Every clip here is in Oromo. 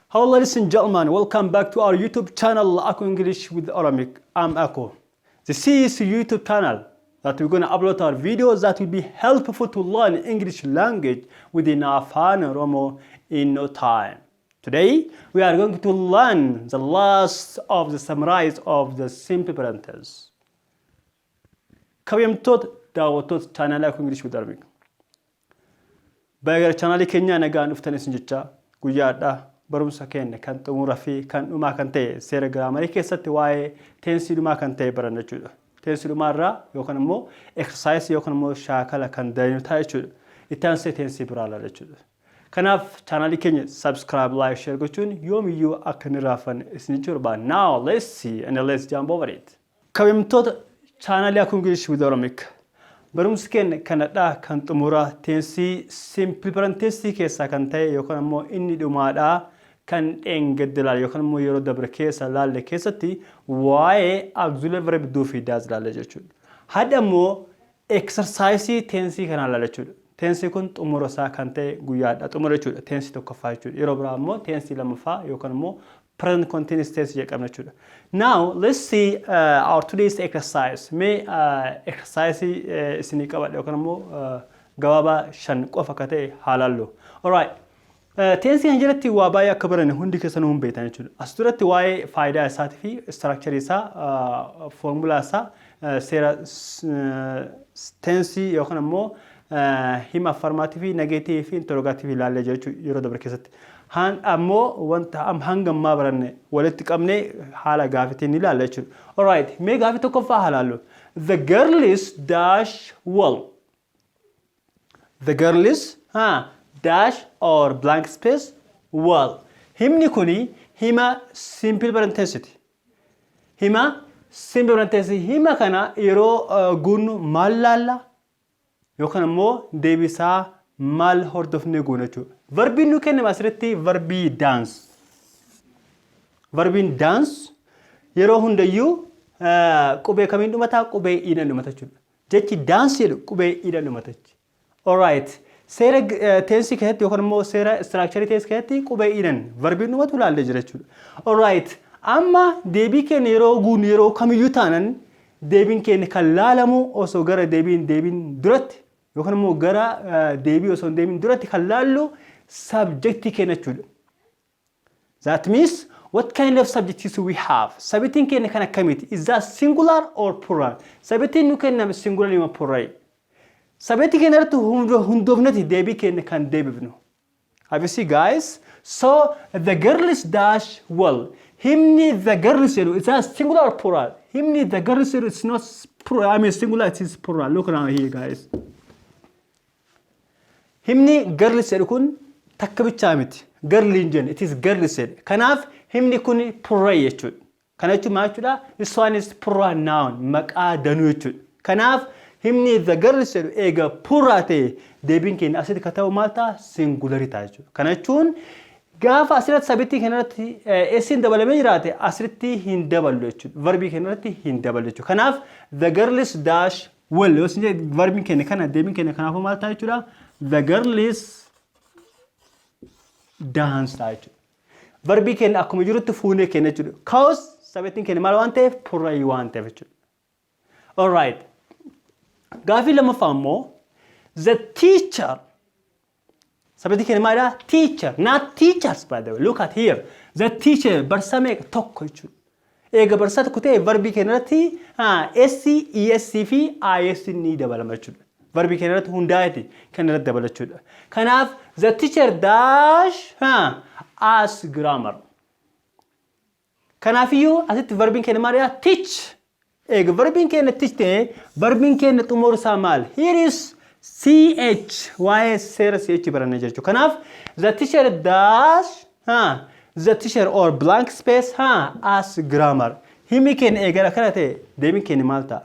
Hello, ladies and gentlemen, welcome back to our YouTube channel, Aku English with Oromic. I'm Aku. This is a YouTube channel that we're gonna upload our videos that will be helpful to learn English language within Afaan Oromo in no time. Today, we are going to learn the last of the summaries of the simple present tense. Kabajamtoota daawwattoota chaanaalii Aku English with Oromic. Baga gara chaanaalii keenyaa nagaan dhuftan isin jecha, guyyaadha barumsa keenya kan xumura fi kan dhumaa kan ta'e, seera giraamarii keessatti waa'ee teensii dhumaa kan ta'e baranna jechuudha. Teensii dhumaa irraa yookaan immoo exercise yookaan immoo shaakala kan dalinu ta'a jechuudha. Itti aansee teensii biraa ilaalla jechuudha. Kanaaf chaanaalii keenya subscribe, like, share gochuun yoomiyyuu akka hin irraanfanne isin jechuu barbaada. Now let's see and let's jump over it. Kabajamtoota chaanaalii Aku English with Oromic. Barumsi keenya kanadhaa kan xumuraa teensii simple present tense keessaa kan ta'e yookaan immoo inni dhumaadhaa kan dheengadde ilaale yookaan immoo yeroo dabre keessa laalle keessatti waa'ee auxiliary verb do fi does ilaalle jechuudha. Hadha immoo exercise teensii kanaa ilaalla jechuudha. Teensii kun xumura isaa kan ta'e guyyaadha xumura jechuudha. Teensii tokkoffaa jechuudha. Yeroo biraa immoo teensii lammaffaa yookaan immoo present continuous tense jedhamna jechuudha. Now let's see our today's exercise. Mee exercise isinii qabadhe yookaan immoo gabaabaa shan qofa akka ta'e haa laallu. Alright. Teensii kan jalatti waa baay'ee akka baranne hundi keessanuu hin beektan jechuudha. As duratti waa'ee faayidaa isaatii fi structure isaa, foormulaa isaa, seera teensii yookaan immoo hima affirmative, negative fi interrogative ilaallee jechuudha yeroo dabre keessatti. Ammoo wanta hanga ammaa baranne walitti qabnee haala gaafitiin ni ilaalla jechuudha. Alright, mee gaafii tokkoffaa haa ilaallu. The girl is dash well. The girl is dash or blank space well. Himni kuni hima simple present tense. Hima simple present tense, hima kana yeroo guunnu maal laalla? Yookaan immoo deebisaa maal hordofnee goona jechuudha. Verbiin nu kenname asirratti verbii dance. Verbiin dance yeroo hundayyuu qubee kamiin dhumataa? Qubee iidhaan dhumata jechuudha. Jechi dance jedhu qubee iidhaan dhumata jechuudha. Alright. Seera teensii keessatti yookaan immoo seera structure teensii keessatti qubee iidhaan verbiin dhumatu ilaallee jira jechuudha. Alright. Amma deebii keenya yeroo guunnu, yeroo kamiyyuu taanan, deebiin keenya kan laalamu osoo gara deebiin deebiin duratti yookaan immoo gara deebii osoo hin deebiin duratti kan laallu subjectii keenya jechuudha. That means, what kind of subjects we have? Subjectiin keenya kan akkamiiti? Is that singular or plural? Subjectiin nu kenname singular ima plural? Subjectii keenya irratti hundoofneti deebii keenya kan deebifnu. Have you see, guys? So the girls dash well. Himni the girls jedhu, is that singular or plural? Himni the girls jedhu, it's not plural. I mean singular, it is plural. Look around here, guys. Himni girls jedhu kun takka bichaa miti. Girl hin jenne, it is girls jedhe. Kanaaf himni kun plural jechuudha. Kana jechuun maal jechuudha? This one is plural noun, maqaa danuu jechuudha. Kanaaf himni the girls jedhu eega plural ta'e, deebiin keenya asitti ka ta'u maal ta'a? Singularii ta'a jechuudha. Kana jechuun gaafa asirratti subjectii kanarratti S'n dabalamee jiraate, asirratti hin daballu jechuudha. Verbii kanarratti hin daballu jechuudha. Kanaaf the girls dash well yoo isin jedhe, verbiin keenya kana, deebiin keenya kanaafuu maal ta'a jechuudha? The girls dance ta'a jechuudha. Verbii keenya akkuma jirutti fuunee kenna jechuudha. Cause subjectiin keenya maal waan ta'eef? Plural waan ta'eef jechuudha. Alright. Gaafii lammaffaa immoo the teacher. Subjectii keenya maalidha? Teacher, not teachers, by the way. Look at here. The teacher, barsiisaa meeqa? Tokko jechuudha. Eega barsiisaa tokko ta'e, verbii keenya irratti S, ES fi IS ni dabalama jechuudha. Verbii keenya irratti hundaa'eeti kan irratti dabala jechuudha. Kanaaf the teacher dash us grammar. Kanaafiyyuu asitti verbiin keenya maalidha? Teach. Eega verbiin keenya teach ta'e, verbiin keenya xumura isaa maal? Here is CH, waa'ee seera CH baranne jechuudha. Kanaaf the teacher dash the teacher or blank space us grammar. Himi keenya eegala kana ta'e, deebiin keenya maal ta'a?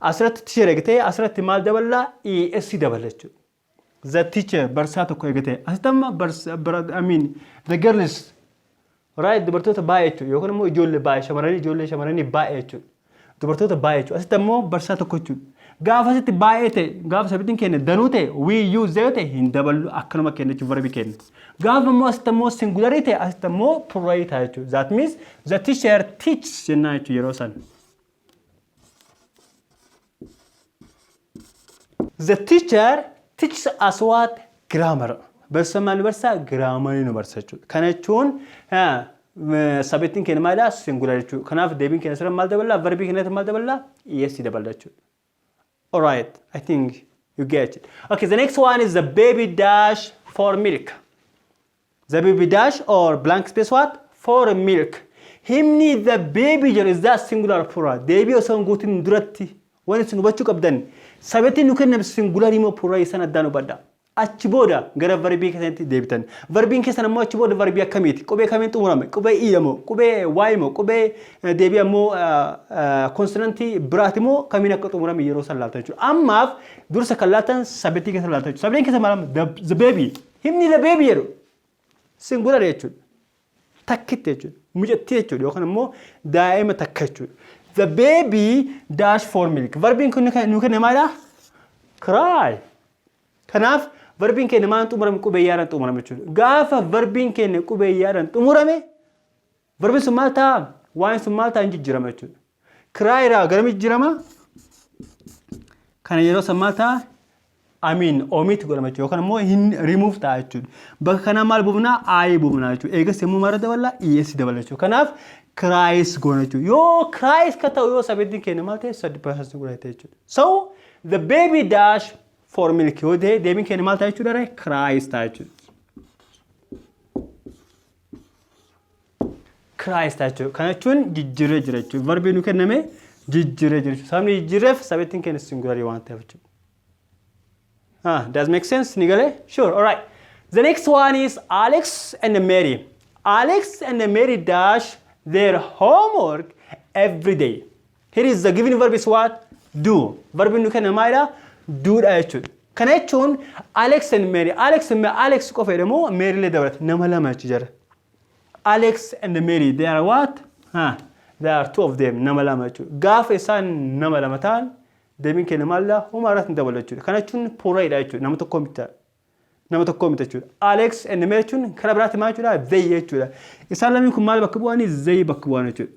Asirratti teacher eegatee, asirratti maal daballaa? ES dabala jechuudha. The teacher barsaa tokko eegatee, asitti amma I mean the girls, right, dubartoota baay'ee jechuudha yookaan immoo ijoollee baay'ee, shamarranii, ijoollee shamarranii baay'ee jechuudha. Dubartoota baay'ee jechuudha. Asitti ammoo barsaa tokko jechuudha. Gaafa asitti baay'ee ta'e, gaafa subjectiin keenya danuu ta'e, we use ta'e, hin daballu, akkanuma kenna jechuudha verbii keenya. Gaafa immoo asitti immoo singularii ta'e asitti immoo pluralii ta'a jechuudha. That means the teacher teaches jennaan jechuudha yeroo san. The teacher teaches us what? Grammar. Barsiisaan maal nu barsiisa? Giraamarii nu barsiisa jechuudha. Kana jechuun sabettiin keenya maalidha? Singular jechuudha. Kanaaf deebiin keenya asirra maal dabala? Verbii keenyatti maal dabala? Es dabala jechuudha. Alright, I think you get it. Okay, the next one is the baby dash for milk. The baby dash or blank space what? For milk. Himni the baby jedhu is that singular plural? Deebii osoo hin guutin duratti wanti isin hubachuu qabdan sabettiin nu kenname singular moo plural san addaan hubadha. Achi booda gara verbii keessanitti deebitan. Verbiin keessan ammoo achi booda verbii akkamiiti? Qubee kamiin xumurame? Qubee I moo? Qubee Y moo? Qubee deebii ammoo konsonantii biraati moo kamiin akka xumurame yeroo san laaltan jechuudha. Ammaaf dursa kan laaltan sabettii keessa laaltan jechuudha. Sabettiin keessa maal the baby. Himni the baby jedhu singular jechuudha. Takkitti jechuudha. Mucattii jechuudha yookaan immoo daa'ima takka jechuudha. The baby dash for milk. Verbiin kun nu kenne maalidha? Cry. Kanaaf verbiin keenya maal xumurame? Qubee yaadhaan xumurame jechuudha. Gaafa verbiin keenya qubee yaadhaan xumurame verbiin sun maal ta'a? Waan sun maal ta'a? Hin jijjiirama jechuudha. Cry irraa gara jijjiirama? Kana yeroo san maal ta'a? I mean omit godhama jechuudha yookaan immoo hin remove ta'a jechuudha. Bakka kanaa maal buufnaa? I buufnaa jechuudha. Eegas immoo maal dabala? Es dabala jechuudha. Kanaaf cries goona jechuudha. Yoo cries ka ta'u yoo sabettiin keenya maal ta'e third person singular ta'e jechuudha. So the baby dash for milk yoo ta'e deebiin keenya maal ta'a jechuudha? Cries ta'a jechuudha. Cries ta'a jechuudha. Kana jechuun jijjiirree jira jechuudha. Verbii nu kenname jijjiirree jira jechuudha. Sababni jijjiirreef sabettiin keenya singularii waan ta'eef jechuudha. Ah, does make sense? Ni galee? Sure, all right. The next one is Alex and Mary. Alex and Mary dash their homework every day. Here is the given verb is what? Do. Verb nu kenna maalidha? Do dha jechuudha. Kana jechuun Alex and Mary. Alex and Mary, Alex qofa jedhamu Mary illee dabalata. Nama lama jechuudha jara. Alex and Mary, they are what? Huh. There are two of them, nama lama jechuudha. Gaafa isaan nama lama ta'an deebiin keenya maalidha? Homaa irratti hin dabalu jechuudha. Kana jechuun pluralidha jechuudha. Nama tokko miti. Nama tokko miti jechuudha. Alex and Mary jechuun karaa biraatti maal jechuudha? They jechuudha. Isaan lameen kun maal bakka bu'anii? They bakka bu'an jechuudha.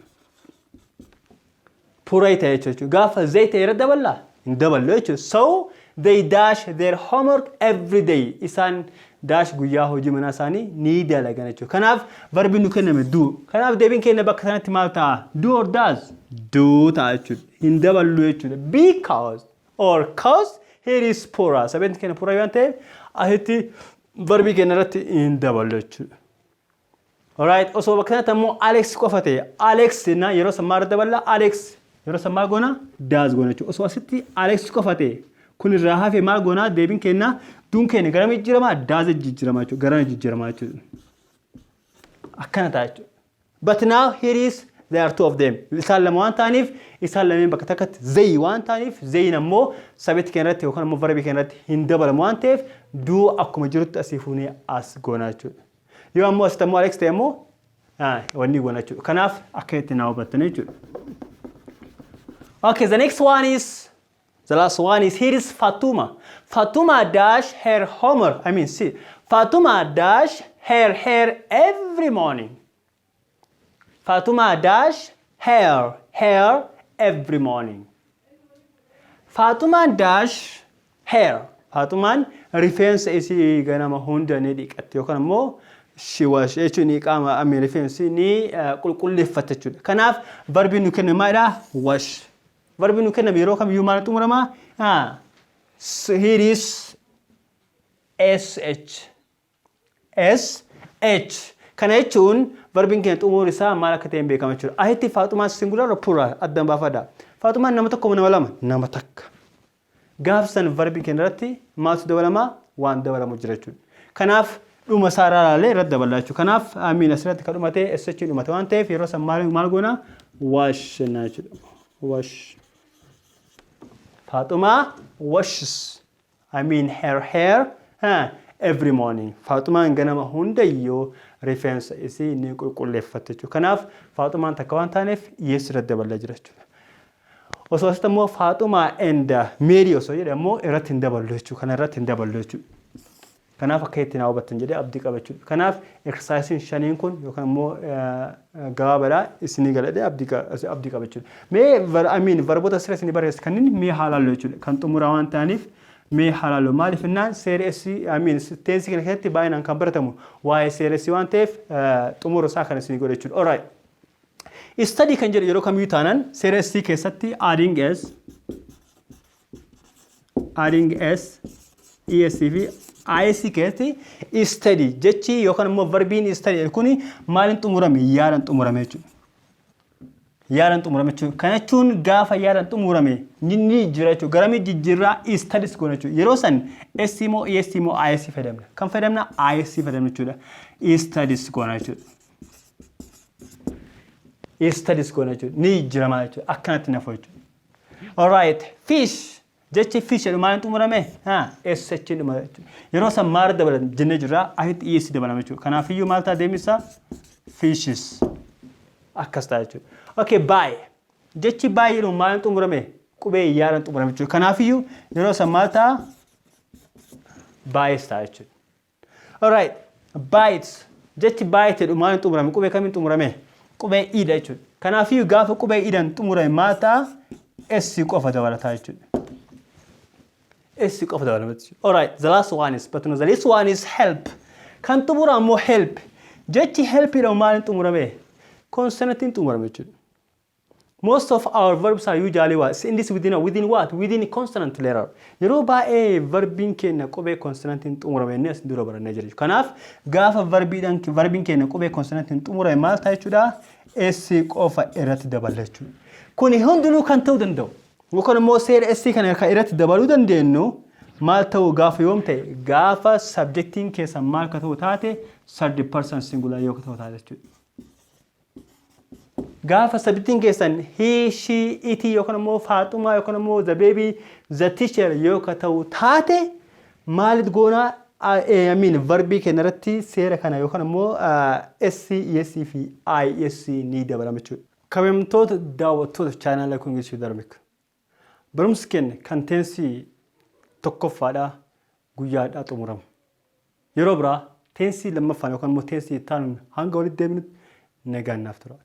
Plural ta'e jechuudha. Gaafa they ta'e irra daballaa? Hin daballu jechuudha. So they dash their homework every day. Isaan dash guyyaa hojii manaa isaanii ni dalagan jechuudha. Kanaaf verbi nu kenname do. Kanaaf deebiin keenya bakka sanatti maal ta'a? Do or does? Do ta'a jechuudha. Hin daballu jechuudha. Because or cause here is plural. Sababni keenya plural waan ta'eef asitti verbii keenya irratti hin daballu jechuudha. Alright, osoo bakka sanatti ammoo Alex qofa ta'e Alex jennaan yeroo sammaa irra daballa Alex yeroo sammaa goona does goona jechuudha. Osoo asitti Alex qofa ta'e kun irraa hafe maal goona deebiin keenya do'n keenya gara jijjiirama does jijjiirama jechuudha. Gara jijjiirama jechuudha. Akkana ta'a jechuudha. But now here is there are two of them. Isaan lama waan ta'aniif isaan lameen bakka takkatti they waan ta'aniif theyn ammoo subject keenya irratti yookaan ammoo verbii keenya irratti hin dabalamu waan ta'eef do akkuma jirutti asii fuunee as goona jechuudha. Yoo ammoo asitti ammoo Alex ta'e ammoo wanni goona jechuudha. Kanaaf akka itti naa hubattan jechuudha. Okay, the next one is the last one is here is Fatuma. Fatuma dash her homework. I mean, see, Fatuma dash her hair every morning. Fatuma dash her hair every morning. Fatumaan dash hair. Fatumaan rifeensa isii ganama hunda ni dhiqatti yookaan immoo she wash jechuun ni qaama ami rifeensi ni qulqulleeffata jechuudha. Kanaaf verbi nu kenname maalidha? Wash. Verbi nu kenname yeroo kamiyyuu maal xumurama? Here is SH. S H. Kana jechuun verbiin keenya xumurri isaa maal akka ta'e hin beekama jechuudha. Asitti Faaxumaan singular or plural addaan baafadha. Faaxumaan nama tokko nama lama? Nama takka. Gaafsan verbii keenya irratti maaltu dabalamaa? Waan dabalamu jira jechuudha. Kanaaf dhuma isaa irraa ilaalee irratti dabala jechuudha. Kanaaf amiin asirratti kan dhumate SH dhumate waan ta'eef yeroo san maal maal goona? Wash jennaa jechuudha. Wash. Faaxumaa washes, I mean, her hair every morning. Faaxumaan ganama hundayyuu rifeensa isii ni qulqulleeffatti jechuudha. Kanaaf Faaxumaan takka waan taaneef es irratti dabalaa jira jechuudha. Osoo asitti immoo Faaxumaa and Mary osoo jedhe immoo irratti hin daballu jechuudha. Kana irratti hin daballu jechuudha. Kanaaf akka itti naa hubattan jedhee abdii qaba jechuudha. Kanaaf exerciseiin shaniin kun yookaan immoo gabaabaadha isinii galadhee abdii qaba jechuudha. Mee, I mean, verboota sirra isinii barreesse kanneen mee haa laallu jechuudha. Kan xumuraa waan ta'aniif mee haa laallu. Maaliif innaan seera S, I mean, tense kana keessatti baay'inaan kan baratamu waa'ee seera S waan ta'eef xumura isaa kan isinii godhe jechuudha. Alright. Study kan jedhu yeroo kamiyyuu taanaan seera S keessatti adding S, ES fi IS keessatti study jechi yookaan immoo verbiin study kuni maaliin xumurame? Yaadaan xumurame jechuudha. Yaadaan xumurame jechuudha. Kana jechuun gaafa yaadaan xumurame ni jira jechuudha. Garamii jijjiirraa studies goona jechuudha. Yeroo san S moo ES moo IS fayyadamna? Kan fayyadamna IS fayyadamna jechuudha. Studies goona jechuudha. Studies goona jechuudha. Ni jijjiirama jechuudha. Akkanatti nafu jechuudha. Alright. Fish. Jechi fish jedhu maaliin xumurame? SH dhuma jechuudha. Yeroo san maal dabalan jennee jirra? Asitti ES dabalama jechuudha. Kanaafiyyuu maal ta'a deemisa? Fishes. Akkas ta'a jechuudha. Okay, buy. Jechi buy jedhu maaliin xumurame? Qubee yaadaan xumurame jechuudha. Kanaafiyyuu yeroo san maal ta'a? Buys ta'a jechuudha. Alright, bites. Jechi bite jedhu maaliin xumurame? Qubee kamiin xumurame? Qubee iidha jechuudha. Kanaafiyyuu gaafa qubee iidhaan xumurame maal ta'a? S qofa dabalataa jechuudha. S qofa dabalama jechuudha. Alright, the last one is, but no, the least one is help. Kan xumura ammoo help. Jechi help jedhamu maaliin xumurame? Consonantiin xumurame jechuudha. Most of our verbs are usually what? In this within what? Within consonant letter. Yeroo baay'ee verbiin keenya qubee consonantiin xumurame inni as dura barannee jira. Kanaaf gaafa verbiidhaan verbiin keenya qubee consonantiin xumurame maal ta'a jechuudha? S qofa irratti daballa jechuudha. Kuni hundinuu kan ta'uu danda'u. Yookaan immoo seera S kana kan irratti dabaluu dandeenyu maal ta'uu gaafa yoom ta'e? Gaafa subjectiin keessa maal ka ta'u taate? Third person singular yoo ta'u taate jechuudha. Gaafa subjectiin keessan he, she, it yookaan immoo Faaxumaa yookaan immoo the baby, the teacher yoo ka ta'u taate maalit goonaa? I mean, verbii keenya irratti seera kana yookaan immoo S, ES fi IS ni dabalama jechuudha. Kabajamtoota daawwattoota chaanaala kun geessuu darbe. Barumsi keenya kan tense tokkoffaadhaa guyyaadhaa xumurama. Yeroo biraa tense lammaffaan yookaan immoo tense itti aanuun hanga walitti deebinutti nagaan naaf tura.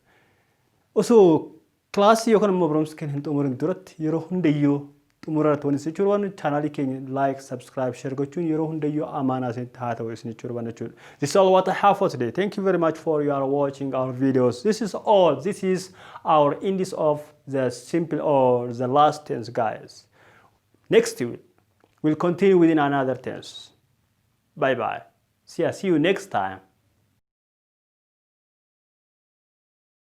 Osoo kilaasii yookaan immoo barumsa keenya hin xumurin duratti yeroo hundayyuu xumura irratti wanti jechuu barbaannu chaanaalii keenya like, subscribe, share gochuun yeroo hundayyuu amaanaa isinitti haa ta'u isin jechuu barbaanna jechuudha. This is all what I have for today. Thank you very much for your watching our videos. This is all. This is our end of the simple or the last tense, guys. Next week, we'll continue within another tense. Bye bye. See you next time.